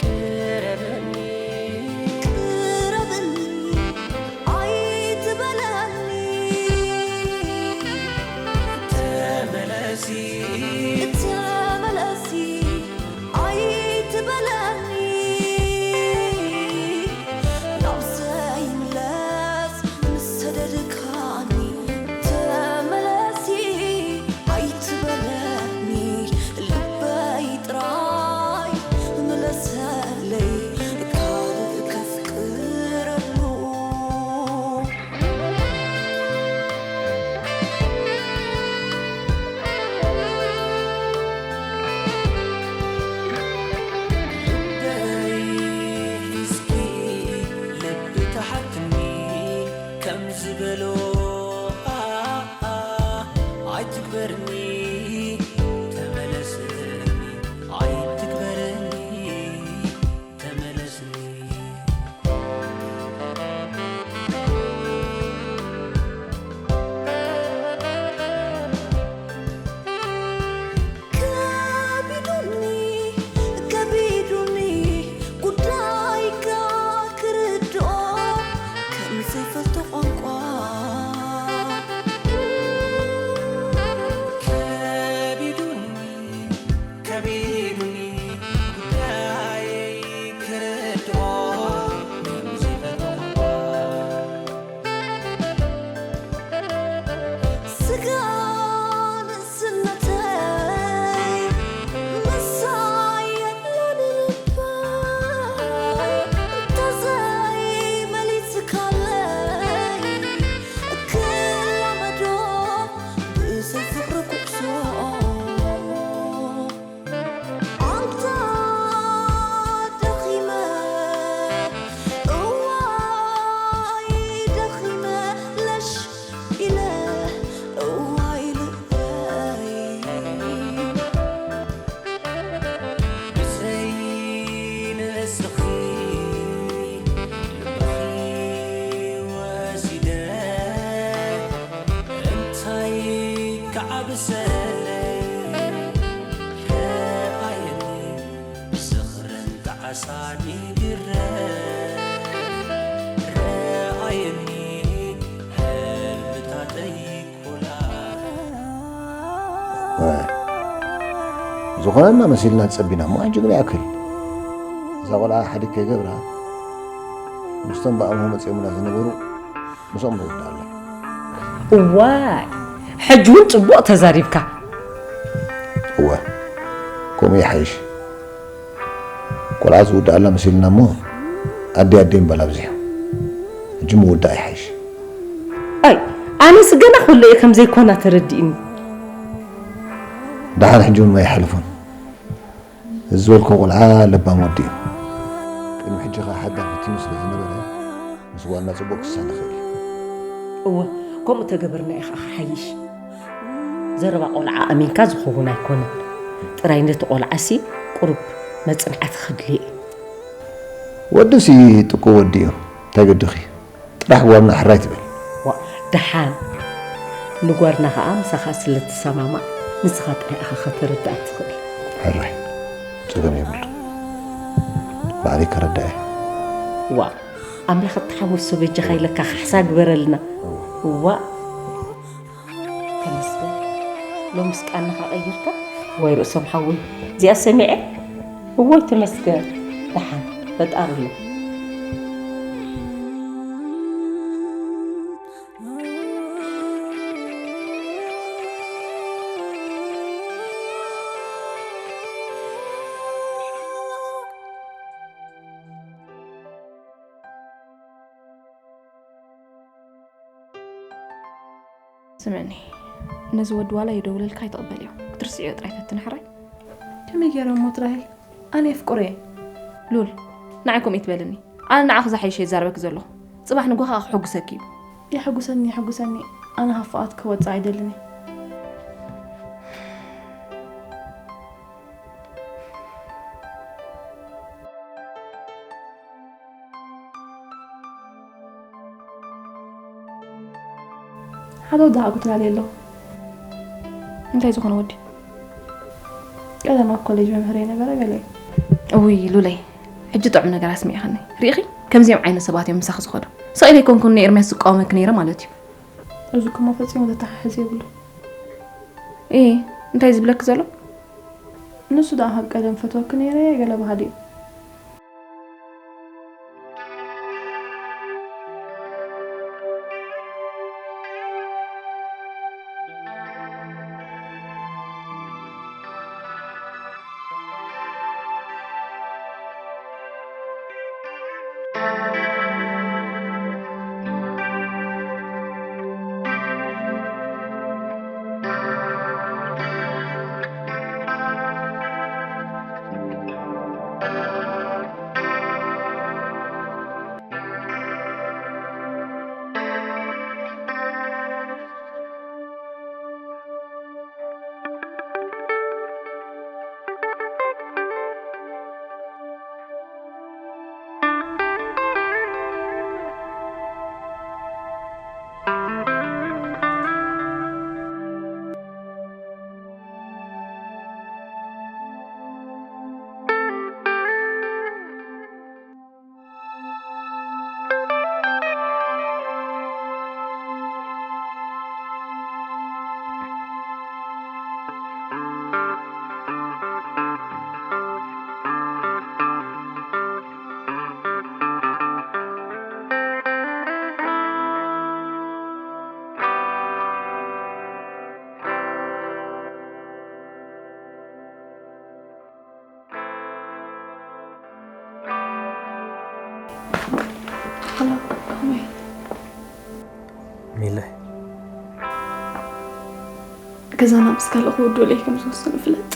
ቅረብኒ፣ ቅረብኒ፣ ኣይትበለኒ። ተመለሲ፣ ተመለሲ፣ ኣይትበለኒ። ናብ ዘይምለስ ምስ ሰደድካኒ፣ ተመለሲ ኣይትበለኒ። ልበይ ጥራይ ምለሰለይ፣ ካልእ ከፍቅረሉ። ልበይ እስኪ ልቢ ተሓትኒ ከም ዝበሎ፣ ኣ፣ ኣ፣ ኣይትግበርኒ፣ ተመለስኒ፣ ኣይትግበርኒ፣ ተመለስኒ። ከቢዱኒ፣ ከቢዱኒ ጉዳይካ ክርድኦ ከም ዘይፈልጦ ቋንቋ። ከቢዱኒ፣ ከቢዱኒ ጉዳየይ ክርድኦ ከም ዘይፈልጦ ቋንቋ። ስጋ ንእስነተይ ምሳይ የለን ልበይ፣ እንተዘይመሊስካለይ ክላመዶ ብዘይ ፍቕሪ ጉዕዞ። ኣንታ ደኺመ፣ እዋይ ደኺመ፣ ለሽ ኢለ፣ እዋይ ልበይ። ብዘይ ንስኺ ልብኺ ወሲደ፣ እንታይ ክዓብሰለይ? ረኣየኒ ዝኽርን ጣዕሳን ይግረም። ረኣየኒ ህልምታተይ ኮላ። ዝኾነና መሲልና ጸቢና እሞ ሕጂ ግን ይኣክል። እዛ ቆልዓ ሓዲግ ከይገብራ ምስቶም ብኣምሆ መጺኦምና ዝነበሩ ምስኦም ንውዳእ ኣሎ። እዋይ፣ ሕጂ እውን ጽቡቕ ተዛሪብካ። እወ፣ ከምኡ ይሓይሽ። ቆልዓ ዝውዳእ ኣላ መሲልና እሞ ኣዲ ኣዲ ምባል ኣብዚሑ። ሕጂ ምውዳእ ይሓይሽ። ኣይ፣ ኣነስ ገና ኩሎ እየ ከም ዘይኮና ተረዲእኒ። ደሓን ሕጂ እውን ኣይሓልፎን። እዚ ዝበልኮ ቆልዓ ለባም ወዲ እዩ። ቅድሚ ሕጂ ኸኣ ሓዳር ፈቲኑ ስለ ዝነበረ፣ ምስ ጓልና ጽቡቕ ክሳነ ይኽእል እዩ። እወ፣ ከምኡ ተገበርና ኢኻ ክሓይሽ። ዘረባ ቆልዓ ኣሚንካ ዝኸውን ኣይኮነን። ጥራይ ነቲ ቆልዓሲ ቁሩብ መጽናዕቲ ከድልዮ እዩ። ወድሲ ጥቁ ወዲ እዩ። እንታይ ገድኺ? ጥራሕ ጓልና ሕራይ ትበል። ዋእ፣ ደሓን። ንጓልና ኸኣ ምሳኻ ስለ ትሰማማዕ፣ ንስኻ ጥራይ ኢኻ ከተረድኣ ትኽእል። ሕራይ። ጸገም የብሉ። ባዕለይ ከረድኣ እየ። ዋእ፣ ኣምላኽ እተሓወሶ በጃኻ ኢለካ ካሕሳ ግበረልና። ዋእ። ተመስገን። ሎምስ ቃንኻ ቀይርካ? ወይ ርእሶም ሓወይ፣ እዚኣ ሰሚዐ? እወይ ተመስገን። ደሓን፣ ፈጣሪ ኣሎ። ስምዕኒ፣ ነዚ ወዲ ዋላ ይደውለልካ ኣይትቕበልዮ። ክትርስዕዮ ጥራይ ፈትኒ ሕራይ። ከመይ ገይረ እሞ ትራሂ? ኣነ የፍቅሮ እየ። ሉል፣ ንዓይ ከምኡ ይትበልኒ። ኣነ ንዓኺ ዝሓይሽ እየ ዝዛረበኪ ዘለኹ። ጽባሕ ንግሆ ከኣ ክሕጉሰኪ እዩ። የሕጉሰኒ፣ የሕጉሰኒ። ኣነ ካብ ፍቓድ ክወጽእ ኣይደልን እየ። ሓደ ወዲ ዓጉት ላለ ኣለኹ። እንታይ ዝኾነ ወዲ? ቀደም ኣብ ኮሌጅ መምህር የነበረ ገለ እዩ። እውይ ሉለይ፣ ሕጂ ጥዑም ነገር ኣስሚዕኸኒ። ርኢኺ፣ ከምዚኦም ዓይነት ሰባት እዮም ምሳኺ ዝኸዱ። ስቕ ኢለ ኣይኮንኩን ንኤርሚያስ ዝቃወመኪ ነይረ ማለት እዩ። እዚ እኮ ፈጺሙ ዘተሓሕዝ የብሉ። እ እንታይ ዝብለኪ ዘሎ? ንሱ ደኣ ካብ ቀደም ፈትወኪ ነይረ ገለ በሃሊ እዩ። ሄሎ፣ ከመይ? ሚለይ። ገዛና ምስ ካልእ ክውድኡለይ ከም ዝወሰኑ ፍለጥ።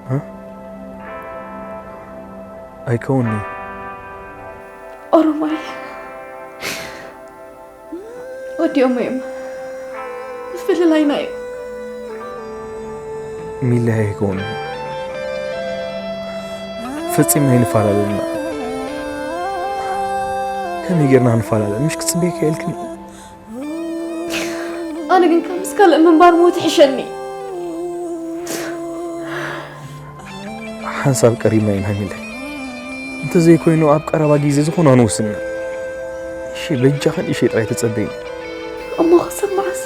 እ? ኣይከውን'ዩ። ኦሮማይ። ወዲኦሞ እዮም። ምፍልላይና እዩ። ሚለይ ኣይከውን'ዩ። ፈጺምና ኣይንፈላለን ኢና። ከመይ ጌርና ክንፈላለ? ምሽ ክጽበየካ ኢልክኒ? ኣነ ግን ካብ ምስ ካልእ ምንባር ሞት ይሕሸኒ። ሓንሳብ ቀሪብና ኢና ሚለይ። እንተዘይኮይኑ ኣብ ቀረባ ግዜ ዝኾነ ክንውስን ኢና። እሺ፣ በጃኽን እሺ ጥራይ ተጸበይኒ። እሞ ክሳብ መዓስ?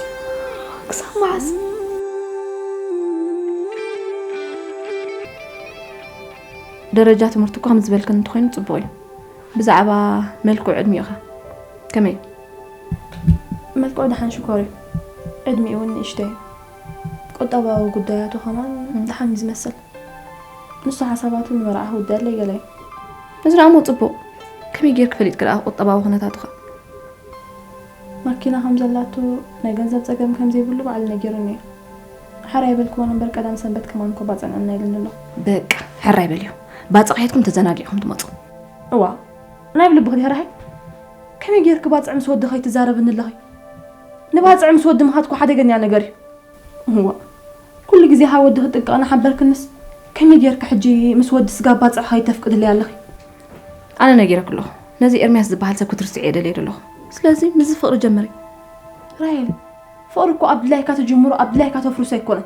ክሳብ መዓስ? ደረጃ ትምህርቲ እኮ ከም ዝበልክን እንተኾይኑ ጽቡቕ እዩ። ብዛዕባ መልክዑ ዕድሚኡኸ ከመይ እዩ? መልክዑ ደሓን ሽኮር እዩ። ዕድሚኡ እውን ንእሽቶ እዩ። ቁጠባዊ ጉዳያቱ ከማን እም። ደሓን እዩ ዝመስል። ንሱ ሓሳባቱ ንመርዓ ክውድኣለይ ገለ እዩ። እዚ ደኣ እሞ ጽቡቕ። ከመይ ጌርኪ ፈሊጥኪ ደኣ ቁጠባዊ ኩነታቱኸ? ማኪና ከም ዘላቱ ናይ ገንዘብ ጸገም ከም ዘይብሉ ባዕሉ ነጊሩኒ እዩ። ሓራይ በልክዎ እምበር ቀዳም ሰንበት ከማን እኮ ባጽዕ ንዕና ኢሉኒ ኣሎ። በቃ፣ ሕራይ በልዮ። ባጽዕ ከይድኩም ተዘናጊዕኩም ትመጹ። እዋ፣ ናይ ብልብኺ ዲኺ ራሃይ? ከመይ ጌርኪ ባጽዕ ምስ ወዲ ከይትዛረብኒ ኣለኺ? ንባጽዕ ምስ ወዲ ምኻድ እኮ ሓደገኛ ነገር እዩ። እዋ፣ ኩሉ ግዜ ካብ ወዲ ክጥንቀቕ እናሓበርክንስ፣ ከመይ ጌርኪ ሕጂ ምስ ወዲ ስጋብ ባጽዕ ከይተፍቅድለይ ኣለኺ? ኣነ ነጊረኪ ኣለኹ። ነዚ ኤርምያስ ዝበሃል ሰብ ክትርስዕዮ ደልየ ደለኹ። ስለዚ ምስዚ ፍቕሪ ጀምሪ። ራሄል፣ ፍቕሪ እኮ ኣብ ድላይካ ትጅምሮ፣ ኣብ ድላይካ ተፍርሶ ኣይኮነን።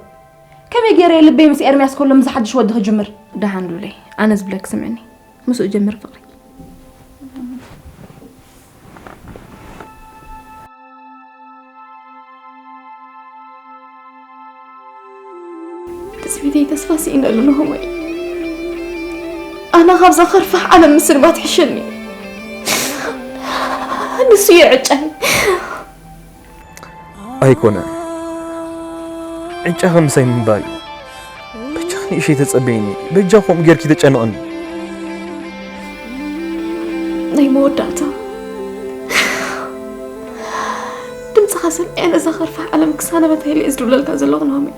ከመይ ገይረ እየ ልበይ ምስ ኤርምያስ ከሎ ምስ ሓድሽ ወዲ ክጅምር? ደሓን ሉለይ፣ ኣነ ዝብለኪ ስምዕኒ። ምስኡ ጀምሪ ፍቕሪ። ትጽቢተይ ተስፋ ስኢነሉ ናሆመይ። ኣነ ካብዛ ከርፋሕ ዓለም ምስንባት ይሕሸኒ። ንሱ እዩ ዕጫይ። ኣይኮነን። ዕጫኺ ምሳይ ምንባር እዩ። በጃኺ ንእሸይ ተጸበይኒ። በጃ ከምኡ ጌርኪ ተጨንቕኒ። ናይ መወዳእታ ድምፅኻ ሰሚዐ ነዛ ከርፋሕ ዓለም ክሳነበ ተይለ እየ ዝድውለልካ ዘለኹ ናሆመይ።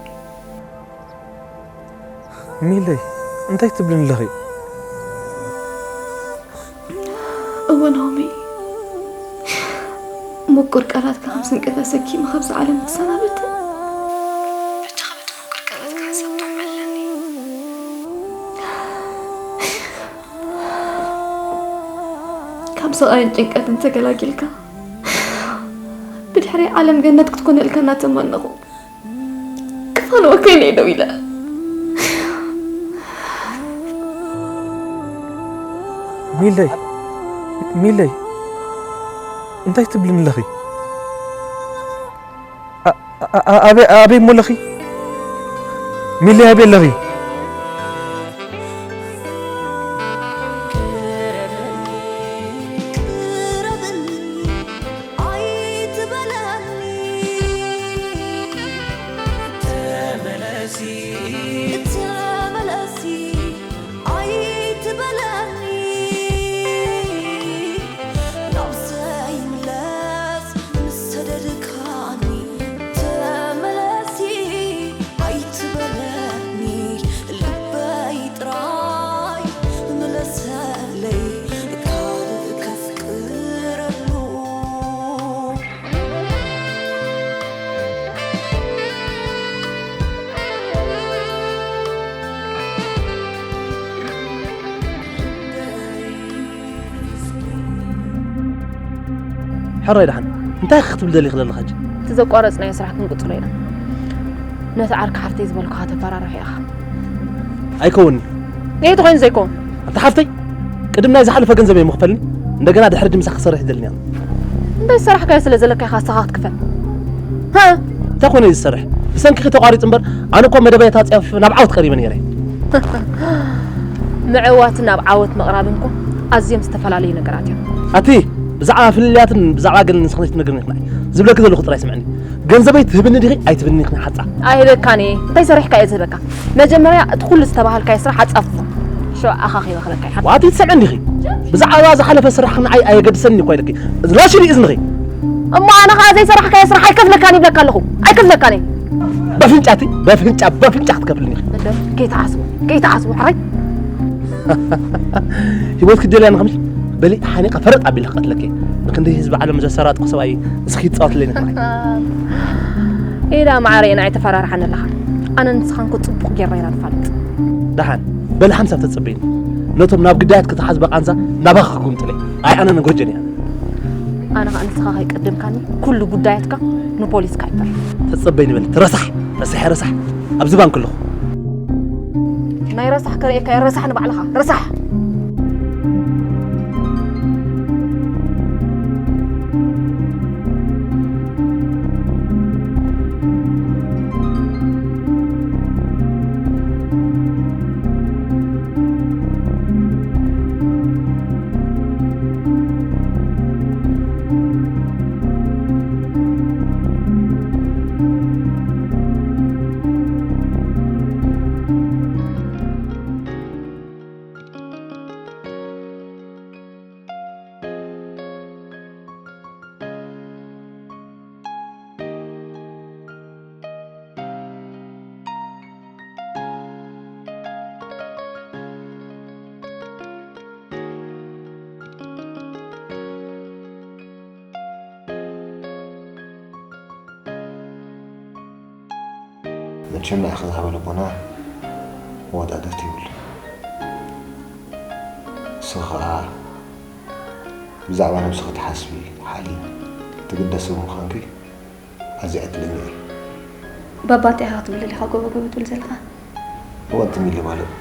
ሚለይ፣ እንታይ ትብልኒ ኣለኺ? እወ ናሆመይ፣ ምቁር ቃላትካ ከም ስንቂ ተሰኪመ ካብዛ ዓለም ክሰናበት በጃኻ በቲ ምቁር ቃላትካ ሓሳብ ጥዑም ኣለኒ። ካብ ስቓይን ጭንቀትን ተገላጊልካ ዛሬ ዓለም ገነት ክትኮነልካ እናተመነኹ ክፋንወካ ኢለ ደው ኢለ። ሚለይ፣ ሚለይ፣ እንታይ ትብልኒ ኣለኺ? ኣ-፣ ኣ-፣ ኣ-፣ ኣበይ፣ ኣበይ እሞ ኣለኺ? ሚለይ፣ ኣበይ ኣለኺ? ኣይትበለኒ ናብ ዘይምለስ ምስ ሰደድካኒ ተመለሲ ኣይትበለኒ ልበይ ጥራይ ምለሰለይ ካልእ ከፍቅረሉ ሕራይ ደሓን እንታይ ክትብል ደሊኺ ዘለኻ ሕጂ? እቲ ዘቋረጽናዮ ስራሕ ክንቅጽሎ ኢና። ነቲ ዓርኪ ሓፍተይ ዝበልኩኻ ተፈራርሑ ኢኻ። ኣይከውን'ዩ። እንታይ ተኾይኑ ዘይከውን? ኣንታ ሓፍተይ ቅድም ናይ ዝሓለፈ ገንዘበይ ምኽፈልኒ እንደገና ድሕሪ ድምሳ ክሰርሕ ይደልኒ እየ። እንታይ ዝሰራሕካዮ ስለ ዘለካ ኢኻ ንስኻ ክትክፈል? ሃ? እንታይ ኮነ እዩ ዝሰርሕ? ብሰንክኺ ተቋሪጹ እምበር ኣነ እኮ መደበይ ተዓጺፈ ናብ ዓወት ቀሪበ ነይረ። ምዕዋትን ናብ ዓወት ምቕራብን እኮ ኣዝዮም ዝተፈላለዩ ነገራት እዮም። ኣቲ ብዛዕባ ፍልልያትን ብዛዕባ ገለን ንስኺ ዘይትነግርኒ ኢኺ ንዓይ። ዝብለኪ ዘለኹ ጥራይ ስምዕኒ። ገንዘበይ ትህብኒ ዲኺ ኣይትህብኒ ኢኺ ሓጻ። ኣይህበካን እየ። እንታይ ሰሪሕካ እየ ዝህበካ? መጀመርያ እቲ ኩሉ ዝተባሃልካዮ ስራሕ ኣጻፍፎ። ሽዑ ኣኻኺበ ክህበካ እየ። ዋቲ ትሰምዕኒ ዲኺ? ብዛዕባ ዝሓለፈ ስራሕኺ ንዓይ ኣየገድሰንን እኮ ኢለኪ። ላሽኒ እዝንኺ። እሞ ኣነ ኸኣ ዘይሰራሕካዮ ስራሕ ኣይከፍለካን ይብለካ ኣለኹ። ኣይከፍለካን እየ። በፍንጫ እቲ በፍንጫ በፍንጫ ክትከፍልኒ ኢኺ። ከይትዓስቦ ከይትዓስቦ ሕራይ። ሂወት ክደልያ ንኸምሽ በሊ ሓኒቐ ፈረጥ ኣቢለ ክቐትለኪ። ንክንደይ ህዝቢ ዓለም ዘሰራጥኩ ሰብኣይ እስኺ ይጻወትለይ ንኽማይ። ኢዳ ማዕረ ኢና ኣይተፈራርሓን ኣለኻ። ኣነ ንስኻን እኮ ጽቡቕ ጌርና ኢና ንፋለጥ። ደሓን በሊ ሓምሳ ተጸበይኒ። ነቶም ናብ ግዳያት ክትሓዝ በቃንዛ ናባኻ ክጉምጥለይ። ኣይ ኣነ ነጎጀን እያ። ኣነ ኸኣ ንስኻ ከይቀደምካኒ ኩሉ ጉዳያትካ ንፖሊስ ካይበር። ተጸበይኒ በሊ ትረሳሕ ረሳሕ ረሳሕ ኣብዚ ባንክ ኣለኹ። ናይ ረሳሕ ከርእየካ እየ ረሳሕ ንባዕልኻ ረሳሕ። መቸም ንዓኺ ዝሃበ ልቦና መወዳድርቲ የብሉን። ንስኺ ኸኣ ብዛዕባ ነብስኺ ትሓስቢ፣ ሓሊ ትግደሲ ብምዃንኪ ኣዝየ ዕድለኛ እየ። ባባ እንታይ ኢኻ ክትብል ደሊኻ ጎቦ ጎቦ ትብል ዘለኻ? እወ ኣንቲ ሚሊ ማለት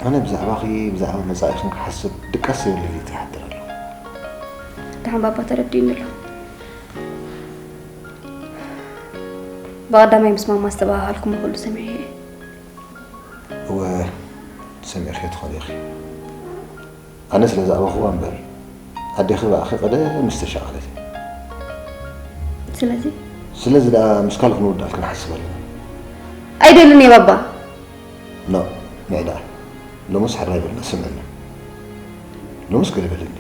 ኣነ ብዛዕባኺ ብዛዕባ መጻኢኽን ክሓስብ ድቃስ ዘይብለይ ለይቲ ይሓድር ኣለኹ። ደሓን ባባ ተረዲኡኒ ኣሎ። ብቐዳማይ ምስ ማማ ዝተባሃሃልኩሞ ኩሉ ሰሚዐ እየ። እወ ሰሚዕኽዮ ትኾኒ ኢኺ። ኣነ ስለ ዝኣበኹዋ እምበር ኣዴኺ ብኣኺ ቀደም ምስተሻቐለት እያ። ስለዚ ስለዚ ደኣ ምስ ካልእ ክንውድኣል ክንሓስብ ኣለና። ኣይደልን እየ ባባ። ኖእ ንዒ ደኣ ሎምስ ሕራይ በልና ስምዕና። ሎምስ ገለ በልኒ።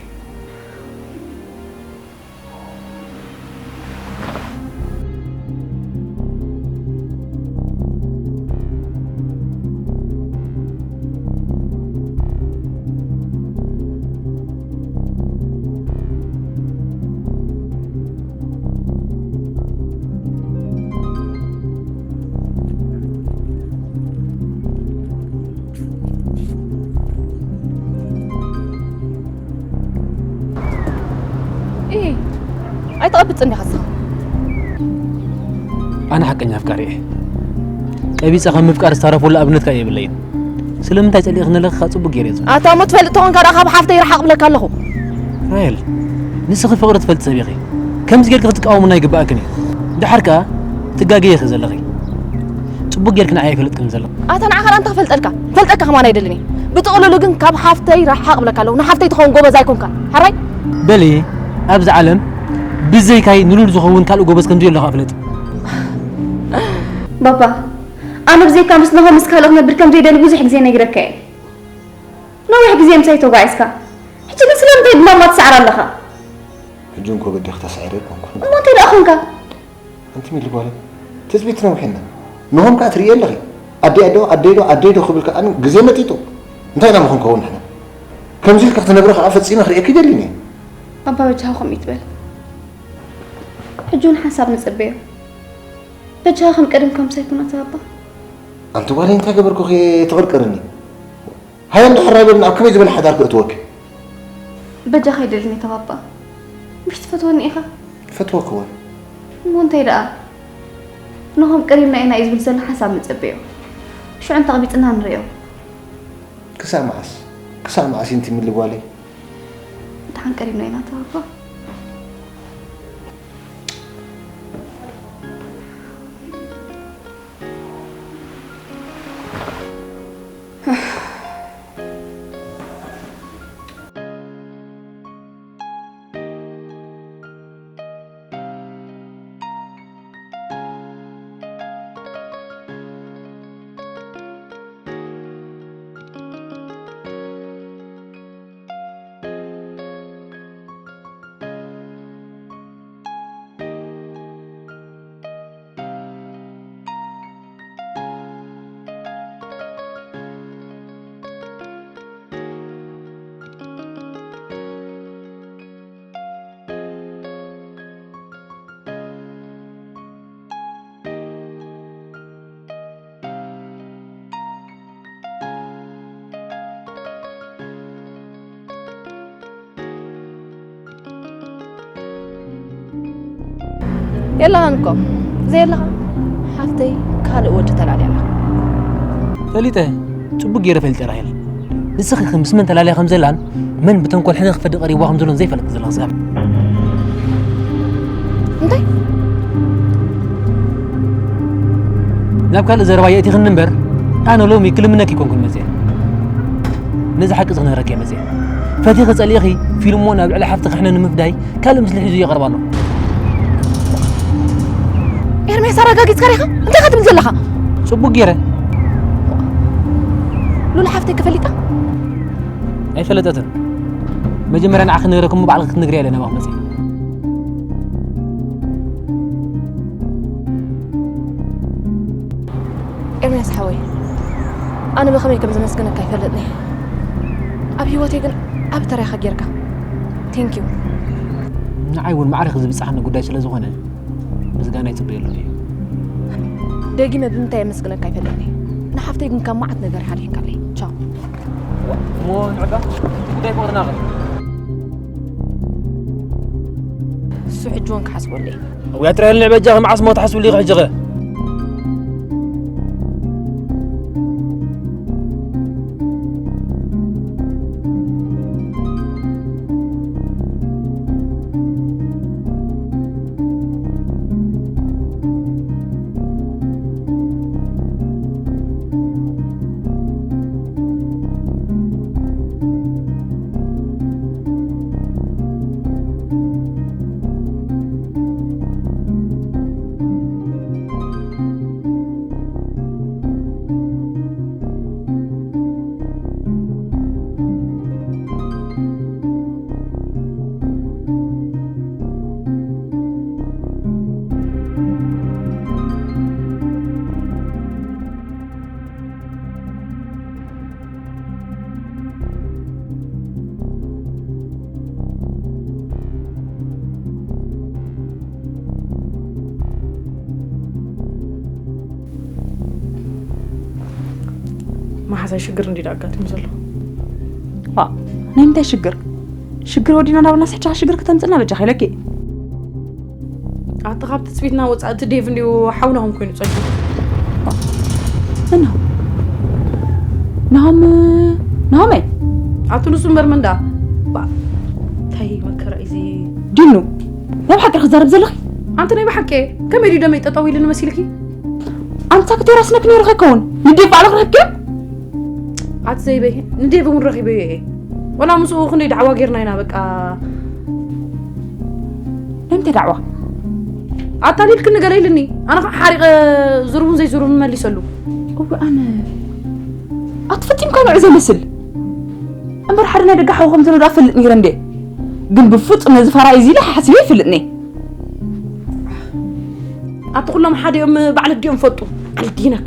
ኣይትቐብጽ እንዲኻ ንስኻ። ኣነ ሓቀኛ ኣፍቃሪ እየ። ቀቢጸ ካብ ምፍቃር ዝተረፈሉ ኣብነት ከኣ የብለይን። ስለምንታይ ጸሊእክኒ ኣለኺ ከኣ ጽቡቅ ገይረ እየ ዝፈልጥ። ኣታ እሞ ትፈልጥ ተኾንካ ደኣ ካብ ሓፍተይ ርሓቕ እብለካ ኣለኹ። ራሄል፣ ንስኺ ፍቕሪ ትፈልጢ ሰብ ኢኺ። ከምዚ ጌርኪ ክትቃወምኒ ኣይግብኣክን እዩ። ደሓር ከኣ ትጋገዪ ኢኺ ዘለኺ። ጽቡቅ ጌርኪ ንዓይ ኣይፈለጥክን ዘለኺ። ኣታ ንዓኻ ደኣ እንታይ ክፈልጠልካ? ክፈልጠካ ከማን ኣይደልን እየ። ብጥቕልሉ ግን ካብ ሓፍተይ ርሓቕ እብለካ ኣለኹ። ንሓፍተይ ትኸውን ጎበዝ ኣይኮንካን። ሕራይ? በሊ፣ ኣብዚ ዓለም ብዘይካይ ንሉል ዝኸውን ካልእ ጎበዝ ከም ዘየሎ ከኣ ፍለጥ። ባባ፣ ኣነ ብዘይካ ምስ ናሆም ምስ ካልእ ክነብር ከም ዘይደሊ ብዙሕ ግዜ ነጊረካ እየ። ነዊሕ ግዜ ምሳይ ተጓዒዝካ። ሕጂ ግን ስለምንታይ ብማማ ትስዕር ኣለኻ? ሕጂ እንኮ በዲኺ ተስዕር ኣይኮንኩን። እሞ እንታይ ደኣ ኾንካ? ኣንቲ ሚሊ ጓለይ፣ ትጽቢት ነዊሕና። ናሆም ከኣ ትርእዮ ኣለኺ። ኣደይ ኣዶ፣ ኣደይ ዶ፣ ኣደይ ዶ ክብል ከኣ ግዜ መጢጡ። እንታይ ኢና ምኾን ከውን ንሕና? ከምዚ ኢልካ ክትነብሪ ከኣ ፈጺመ ክርእየኪ ይደልን እየ። ኣባ በጃኻ ከምኡ ይትበል። ሕጂ እውን ሓንሳብ ንጽበዮ። በጃኻ ከም ቀደምካ ምሳይ ኩን ኣታ ኣባ። ኣንቲ ጓለይ እንታይ ገበርኩኺ ትቕርቅርኒ? ሃየ እንድሕር ኣይበልን ኣብ ከመይ ዝበለ ሓዳር ከእትወኪ? በጃኻ ኣይደልን እየ ኣባ። ምሽ ትፈትወኒ ኢኻ? ይፈትወኪ እወ። እሞ እንታይ ደኣ? ናሆም ቀሪብና ኢና እዩ ዝብል ዘሎ ሓንሳብ ንጽበዮ። ሽዑ እንተቕቢጽና ንርእዮ። ክሳብ መዓስ? ክሳብ መዓስ ኣንቲ ሚሊ ጓለይ? ደሓን ቀሪብና ኢና ኣታ ኣባ። የለኻን እኮ። ዘየለኻ ሓፍተይ ካልእ ወዲ ተላልያ ኣላ። ፈሊጠ፣ ጽቡቅ ገይረ ፈሊጠ ራሄል። ንስኺ ምስ መን ተላልያ ከም ዘላን መን ብተንኮል ሕነ ክፈዲ ቀሪብዋ ከም ዘሎን ዘይፈለጥ ዘለኺ ስጋብ። እንታይ? ናብ ካልእ ዘረባ የእቲኽኒ እምበር፣ ኣነ ሎሚ ክልምነኪ ኣይኮንኩን መጽየ። ነዚ ሓቂ እዚ ክነግረኪ እየ መጽየ። ፈቲኺ ጸሊእኺ ፊልም እውን ኣብ ልዕሊ ሓፍትኺ ሕነ ንምፍዳይ ካልእ ምስሊ ሒዙ ይቐርብ ኣሎ። ኤርምያስ፣ ኣረጋጊጽካ ዲኻ? እንታይ ኢኻ ትብል ዘለኻ? ጽቡቅ ገይረ። ሉላ ሓፍተይ ከፈሊጣ? ኣይፈለጠትን። መጀመርያ ንዓኺ ክነግረኪ እሞ ባዕልኺ ክትነግርያ ኢለ ናባኺ መጽየ። ኤርምያስ ሓወይ፣ ኣነ ብኸመይ ከም ዘመስግነካ ኣይፈልጥን እየ። ኣብ ህይወተይ ግን ዓቢ ተራ ኢኻ ጌርካ። Thank you። ንዓይ እውን ማዕረ ዝብጻሓኒ ጉዳይ ስለ ዝኾነ ምስጋና ይጽበየሉ እየ። ደጊመ ብምንታይ የመስግነካ ኣይፈልጥን እየ። ንሓፍተይ ግን ካብ መዓት ነገር ሓዲግካለይ። ቻው። እሞ ንዕባ ጉዳይ ፍቕርና ኸ? እሱ ሕጂ እውን ክሓስበሉ እየ። እውይ ኣጥርየልኒ በጃኺ፣ መዓስ እሞ ትሓስብሉ ኢኺ ሕጂ ኸ? መሓዛይ ሽግር እንዲዳ ኣጋጢሙ ዘሎ። ዋ፣ ናይ ምንታይ ሽግር? ሽግር ወዲና እንዳበልና ስሕቻ ሽግር ከተምጽልና በጃ ከይለኪ። ኣታ እቲ ካብ ትጽቢትና ወጻኢ እቲ ዴቭ እንድዩ ሓውናኹም ኮይኑ ጸጊቡ። መን ናሆም? ናሆም፣ ናሆመይ? ኣቱ ንሱ እምበር መን ደኣ? ባ-፣ እንታይ መከራ እዩ እዚ? ዲኑ፣ ናይ ብሓቂ ክትዛረብ ዘለኺ? ኣንቲ ናይ ብሓቂ ከመይ ድዩ ደመይ ጠጠው ኢሉ ንመሲልኪ? ኣንታ ክተራስነክ ነይሩ ከይከውን ንዴቭ ባዕልኽ ረኪብ? ኣቲ ዘይበይ፣ ንዴቭ እውን ረኺበዮ እየ። ወላ ምስኡ ክንደይ ዳዕዋ ጌርና ኢና፣ በቃ። ንምንታይ ዳዕዋ? ኣታሊልክኒ ገለ ኢልኒ። ኣነ ከዓ ሓሪቐ ዝሩቡን ዘይዝሩቡን መሊሰሉ። እወ፣ ኣነ ኣትፈጺምካ ንዑ ዘመስል። እምበር ሓደ ናይ ደገ ሓው ከም ዘሎ ዳኣ ፈልጥ ነይረ እንዴ። ግን ብፍጹም ነዚ ፋራ እዚ ኢለ ሓሲበ ይፈልጥኒ። ኣቲ ኩሎም ሓደ እዮም፣ ባዕል ዲኦም ፈጡ። ኣልዲነክ።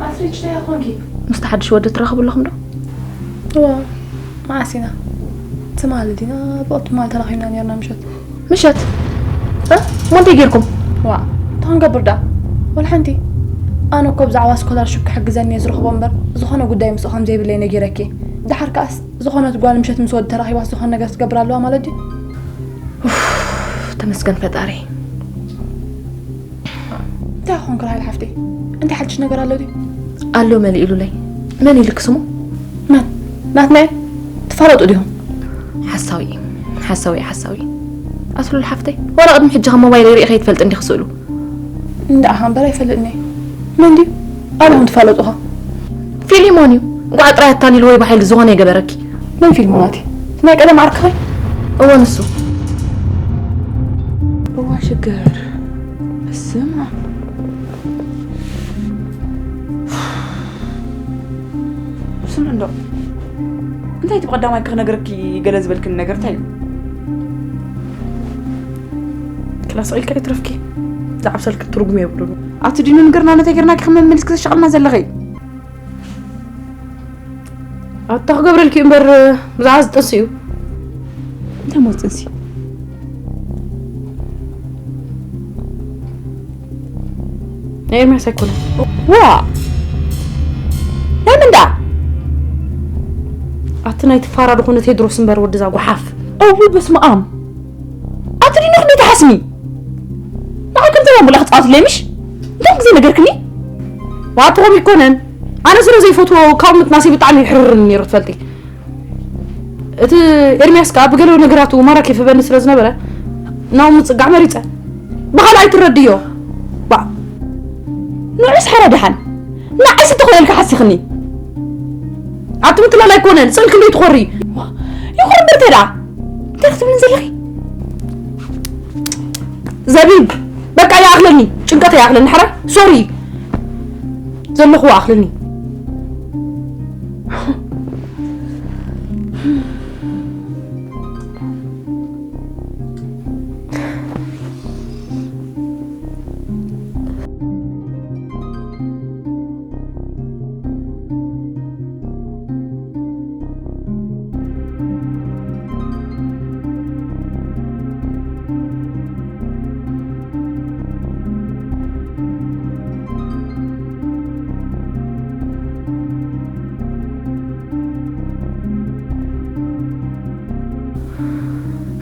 ኣስሪች እንታይ ኮንኪ? ምስቲ ሓድሽ ወዲ ትራኸቡ ኣለኹም ዶ? እዋ፣ መዓስ ኢና? ትማሊ ዲና ብቕድቲ ማል ተራኺብና ነርና ምሸት። ምሸት? እ? እሞ እንታይ ጌርኩም? ዋ፣ እንታይ ክንገብር ደኣ? ወላ ሓንቲ። ኣነ እኮ ብዛዕባ ስኮላርሽፕ ክሕግዘኒ እየ ዝረኽቦ እምበር፣ ዝኾነ ጉዳይ ምስኡ ከም ዘይብለይ ነጊረኪ። ደሓር ከኣስ፣ ዝኾነት ጓል ምሸት ምስ ወዲ ተራኺባስ ዝኾነ ነገር ትገብር ኣለዋ ማለት ድዩ? ኡፍ፣ ተመስገን ፈጣሪ። እንታይ ኾንክ ራሄል ሓፍተይ? እንታይ ሓድሽ ነገር ኣሎ ድዩ? ኣሎ መሊእሉለይ። መን ኢልክ ስሙ? መን? ናትናኤል? ትፋለጡ ዲኹም? ሓሳዊ፣ ሓሳዊ፣ ሓሳዊ። ኣትሉል ሓፍተይ፣ ዋላ ቅድሚ ሕጂ ካብ ሞባይለይ ርኢኸ ይትፈልጥ እንዲኺ ስእሉ? እንዳ ኣኻ እምበር ኣይፈልጥን እየ። መን ድዩ? ኣበኹም ትፋለጡ ኸ? ፊሊሞን እዩ። እንቋዕ ጥራይ ኣታሊሉ ወይ ብሓይሊ ዝኾነ ይገበረኪ። መን ፊልሙ ናቲ? ናይ ቀደም ዓርክኸይ? እወ፣ ንሱ። እዋ፣ ሽግር። በስመ ኣብ። ስምዒ እንዶ። እንታይ እቲ ብቐዳማይ ክነግረኪ ገለ ዝበልክኒ ነገር እንታይ እዩ? ክላስ ኢልካ ይትረፍኪ። ዝዓብሰልኪ ትርጉም የብሉን። ኣቲ ዲኑ ንገርና፣ ነታይ ገርናኪ ከም መመልስ ክተሻቕልና ዘለኺ? ኣታ ክገብረልኪ እምበር፣ ብዛዕባ እዚ ጥንሲ እዩ። እንታይ ማለት ጥንሲ? ናይ ኤርምያስ ኣይኮነን። ዋ! ናይ መን ደኣ? ኣቲ ናይቲ ፋራ ዝኾነ ቴድሮስ እምበር ወድዛ ጓሓፍ። እውይ በስመ ኣብ። ኣቲ ዲኑ ክንደይ ትሓስሚ? ንዓይ ከምቲ ኣምቡላ ክትጻወትለይ ምሽ? እንታይ ግዜ ነገርክኒ? ዋትሮም ይኮነን። ኣነ ስለ ዘይፈትዎ ካብ ምትናሲ ብጣዕሚ ይሕርርኒ ነይሩ ትፈልጢ። እቲ ኤርምያስ ከኣ ብገለ ነገራቱ ማራ ከይፍበኒ ስለ ዝነበረ ናብ ምጽጋዕ መሪጸ። ብኻልኣይ ትረድዮ። ባ-፣ ንዑስ ሓራ ደሓን። ንዓይስ እንተኾነልካ ሓሲኽኒ። ኣብቲ ምትላል ኣይኮነን፣ ጽልኪ እንዶ ትኾሪ። ዋ፣ ይኹን እምበር እንታይ ደኣ? እንታይ ክትብልኒ ዘለኺ? ዘቢብ፣ በቃ ይኣኽለኒ፣ ጭንቀት ይኣኽለኒ። ሕራይ፣ ሶሪ። ዘለኹዎ ኣኽለኒ።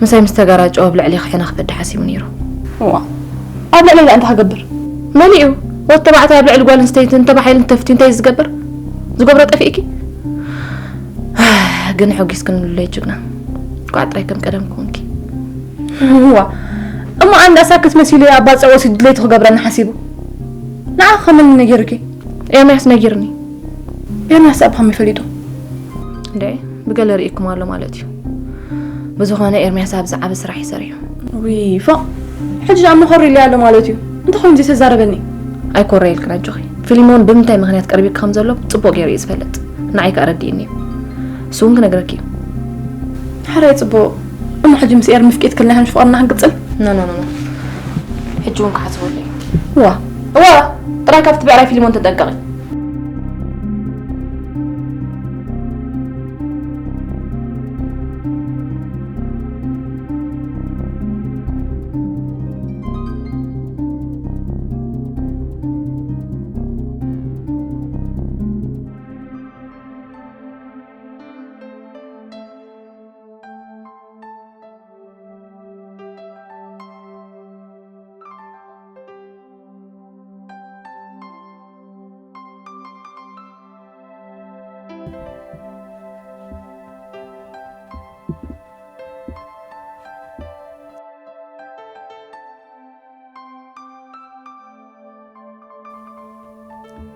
ምሳይ ምስ ተጋራጨወ ኣብ ልዕሊ ክሕነ ክፈዲ ሓሲቡ ነይሩ። እዋ፣ ኣብ ልዕሊ እንታይ ክገብር? መሊኡ። ወዲ ተባዕታይ ኣብ ልዕሊ ጓል ኣንስተይቲ እንተባሓይሉ እንተፍትዩ እንታይ እዩ ዝገብር? ዝገብሮ ጠፊእኪ? ግን ሕጒስ ክንብሎ ጅግና። ኳዕ ጥራይ ከም ቀደም ኮንኪ። እዋ፣ እሞ ኣንዳ ሳክት መሲሉ ኣብ ባጽዕ ወሲዱ ድሌቱ ክገብረኒ ሓሲቡ። ንዓ ከመን ነጊሩኪ? ኤርምያስ ነጊርኒ። ኤርምያስ ኣብ ከመይ ፈሊጡ? እንዴ፣ ብገለ ርኢኩም ኣሎ ማለት እዩ። ብዝኾነ ኤርምያስ ኣብዚ ዓቢ ስራሕ ይሰርሕ እዩ። ውይ፣ ፎእ። ሕጂ ደኣ መኾር ኢለ ኣሎ ማለት እዩ። እንተኾይኑ ዘይተዛረበኒ። ኣይኮረ ኢልክን ኣጆኺ። ፊሊሞን ብምንታይ ምኽንያት ቀርቢኪ ከም ዘሎ ጽቡቕ ገይሩ እዩ ዝፈልጥ። ንዓይ ከኣ ረዲእኒ እዩ። እሱ እውን ክነግረኪ እዩ። ሓራይ ጽቡቕ። እሞ ሕጂ ምስ ኤርሚ ፍቂት ክልና ከም ፍቕርና ክንቅጽል? ኖ፣ ኖ፣ ኖ፣ ኖ። ሕጂ እውን ክሓስበሉ እዩ። እዋ። እዋ፣ ጥራይ ካብቲ ብዕራይ ፊሊሞን ተጠንቀቒ።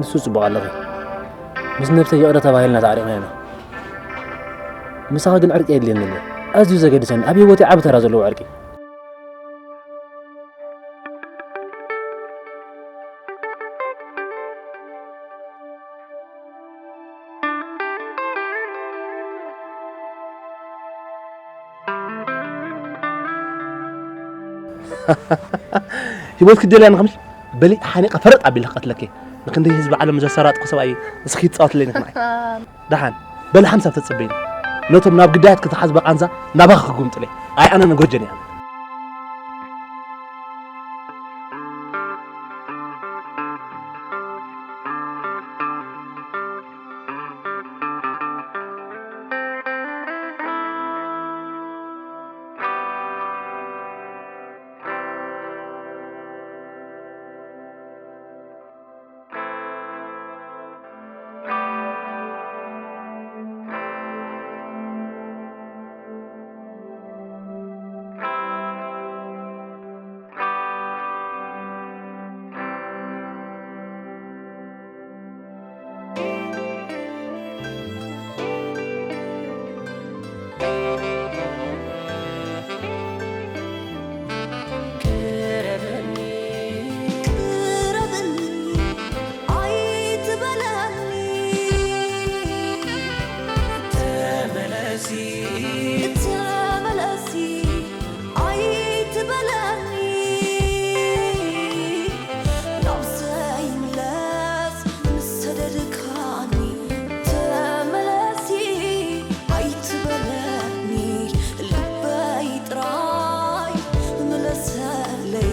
ንሱ ጽቡቕ ኣለኺ። ምስ ነብሰይ ይቕረ ተባሂልና ተዓሪቕና ኢና። ምሳኺ ግን ዕርቂ የድልየኒ ኣሎ። ኣዝዩ ዘገድሰኒ፣ ኣብ ህይወተይ ዓቢ ተራ ዘለዎ ዕርቂ። ህይወት ክደልያ ንኸምሽ በሊ ሓኒቐ ፈረጥ ኣቢለ ክቐትለኪ። ንክንደይ ህዝቢ ዓለም ዘሰራጥኩ ሰብኣይ እስኪ ይጻወትለይ ንክምዓይ። ደሓን በሊ ሓምሳ ተጸበይኒ። ነቶም ናብ ግዳያት ክትሓዝ በቃንዛ ናባኺ ክጉምጥለይ። ኣይ ኣነ ነጎጀን እያ። ቅረብኒ፣ ቅረብኒ፣ ኣይትበለኒ። ተመለሲ፣ ተመለሲ፣ ኣይትበለኒ። ናብ ዘይምለስ ምስ ሰደድካኒ፣ ተመለሲ፣ ኣይትበለኒ። ልበይ ጥራይ ምለሰለይ፣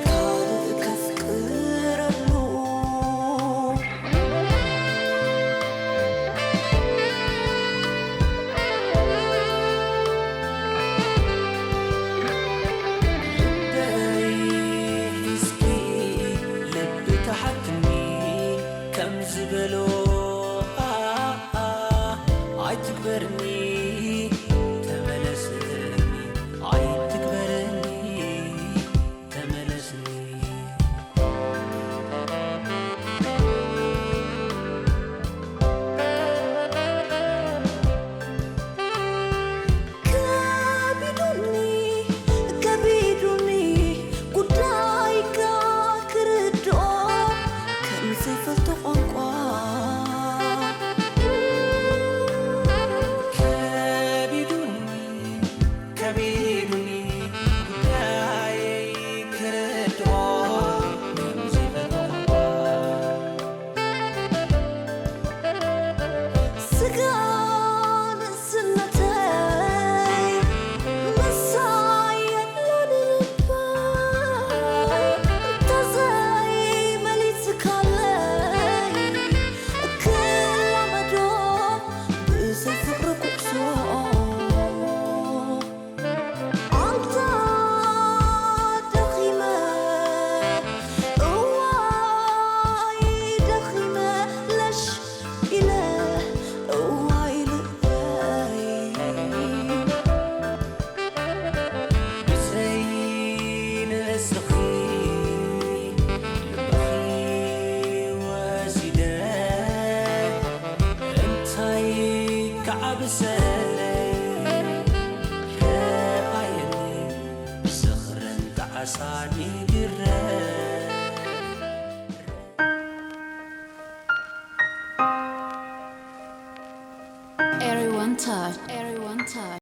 ካልእ ከፍቅረሉ። ልበይ እስኪ ልቢ ተሓትኒ ከም ዝበሎ፣ ኣ፣ ኣ፣ ኣይትግበርኒ፣ ተመለስኒ፣ ኣይትግበርኒ፣ ተመለስኒ። ከቢዱኒ፣ ከቢዱኒ ጉዳይካ ክርድኦ ከም ዘይፈልጦ ቋንቋ። ከቢዱኒ፣ ከቢዱኒ ጉዳየይ ክርድኦ ከም ዘይፈልጦ ቋንቋ። ስጋ ንእስነተይ ምሳይ የሎን ልበይ፣ እንተዘይመሊስካለይ ክላመዶ ብዘይ ፍቕሪ ጉዕዞ። ኣንታ ደኺመ፣ እዋይ ደኺመ፣ ለሽ ኢለ፣ እዋይ ልበይ። ብዘይ ንስኺ ልበኺ ወሲደ፣ እንታይ ክዓብሰለይ? ከኣየኒ ዝኽርን ጣዕሳን ይግረፍ። Everyone touch, everyone touch.